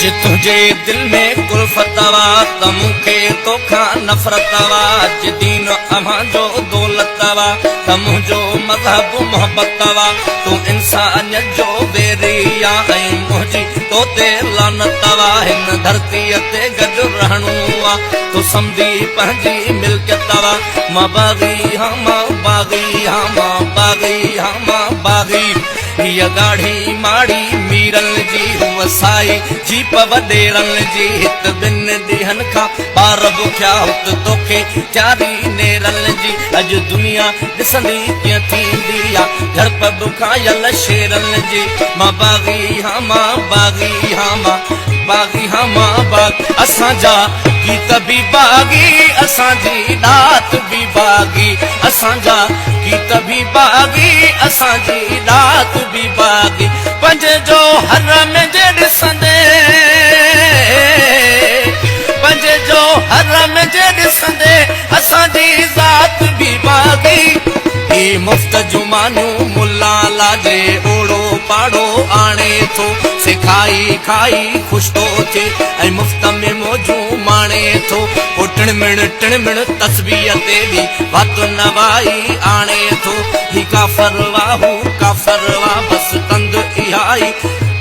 جي تنهنجي دل ۾ ڪلفت آ ته مون کي توکان نفرت آ. جي دين اوهان جو دولت آ ته منهنجو مذهب محبت آ. تون انسانيت جو ويري آ ۽ منهنجي تو تي لعنت آ. هن ڌرتيء تي گڏ رهڻو آ، تو سمجهي پنهنجي ملڪيت آ. مان باغي هان، مان باغي هان، مان باغي هان، مان باغي. هيء ڳاڙهي ماڙي ميرن جي، هوء سائي جيپ وڏيرن جي. هت ٻن ڏينهن کان ٻار بکيا، هت توکي تياري نيرن جي. اڄ دنيا ڏسندي ڪيئن ٿيندي آ جهڙپ بکايل شيرن جي. مان باغي هان، مان باغي هان، مان باغي هان، مان باغ. اسان جا گيت به باغي، اسان جي ڏات به باغي. اسان جا گيت به باغي، اسان جي ڏات به باغي. پنج جو هر ۾ جي ڏسندي، پنج جو هر ۾ جي ڏسندي، اسان جي ذات به باغي. هي مفت جون مانيون ملا لاجي اوڙو پاڙو آڻي ٿو، سي کائي کائي خوش ٿو ٿئي ۽ مفت ۾ موجون ماڻي ٿو. پوء ٽڻمڻ ٽڻمڻ تسبيح تي به وات نوائي آڻي ٿو. هي ڪافر وا، هو ڪافر وا، بس تند اها ئي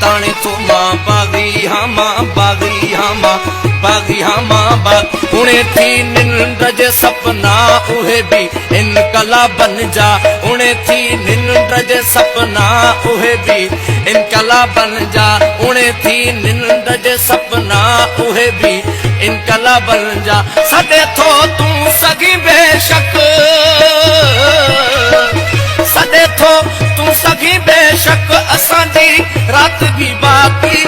تاڻي ٿو. مان باغي هان، مان باغي هان، مان باغي هان، مان باغ. اڻي ٿي ننڊ جي سپنا اهي به انقلابن جا، اڻي ٿي ننڊ جي سپنا اهي به انقلابن جا، اڻي ٿي ننڊ جي سپنا اهي به انقلابن جا. سڏي ٿو تون سگهين بيشڪ، سڏي ٿو تون سگهين بيشڪ، اسان جي رات به باقي.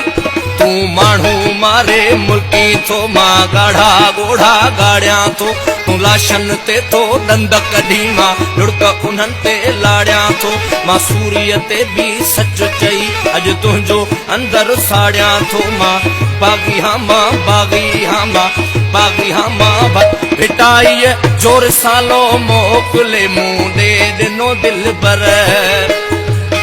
تون ماڻهو ماري ملڪي ٿو، مان ڳاڙها ڳوڙها ڳاڙيان ٿو. تون لاشن تي ٿو ڏند ڪڍي، مان لڙڪ انهن تي لاڙيان ٿو. مان سوريء تي به سچ چئي اڄ تنهنجو اندر ساڙيان ٿو. مان باغي هان، مان باغي هان، مان باغي هان، مان. ڀٽائيء جو رسالو موڪلي مون ڏي ڏنو دلبر،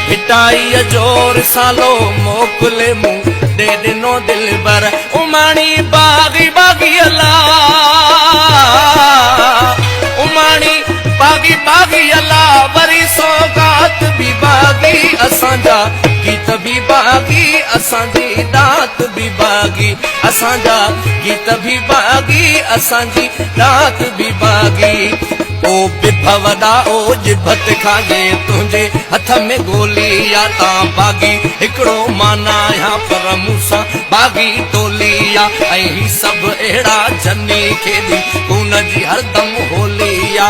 ڀٽائيء جو رسالو موڪلي مون ڏي ڏنو دلبر. اماڻي باغي باغي الله، اماڻي باغي باغي الله، وري سوگات به باغي. اسان جا گيت به باغي، اسان جي ڏات به باغي. اسان جا گيت به باغي، اسان جي ڏات به باغي. او بڀ وڏا، او ڄڀ کاجي، تنهنجي هٿ ۾ گولي آ تان باغي هڪڙو مان آهيان، پر مون سان باغي ٽولي آ. ۽ هي سڀ اهڙا جني کيڏي ڪون جي هردم هولي آ.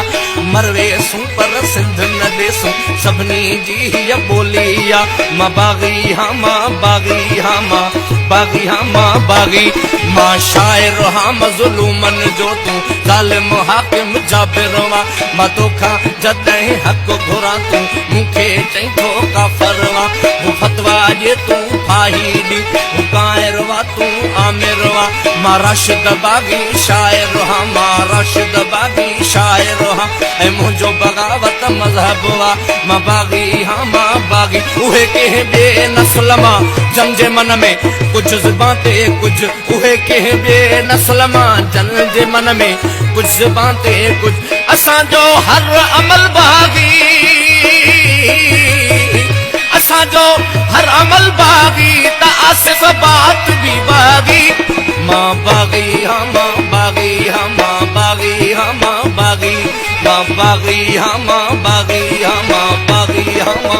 مرويسون پر سنڌ نه ڏيسون، سڀني جي هيء ٻولي آ. مان باغي هان، مان باغي هان، مان باغي هان، مان باغي. مان شاعر هان مظلومن جو، تون ظالم حاڪم جابر وا. مان توکان جڏهن حق گهران، تون مون کي چئين ٿو ڪافر وا. هو فتوا ڏي، تون ڦاهي ڏي، هو ڪائر وا، تون آمر وا. مان راشد باغي شاعر هان، مان راشد باغي شاعر هان، ۽ منهنجو بغاوت مذهب وا. مان باغي هان، مان باغي. اهي ڪنهن ٻئي نسل مان، جن جي من ۾ ڪجهه زبان تي ڪجهه، اهي ڪنهن ٻئي نسل مان، جن جي من ۾ ڪجهه زبان تي ڪجهه. اسان جو هر عمل باغي، اسان جو هر عمل باغي، ته آصف بات به باغي. مان باغي هان، مان باغي هان، مان باغي هان، مان باغي. مان باغي هان، مان باغي هان، مان باغي هان، مان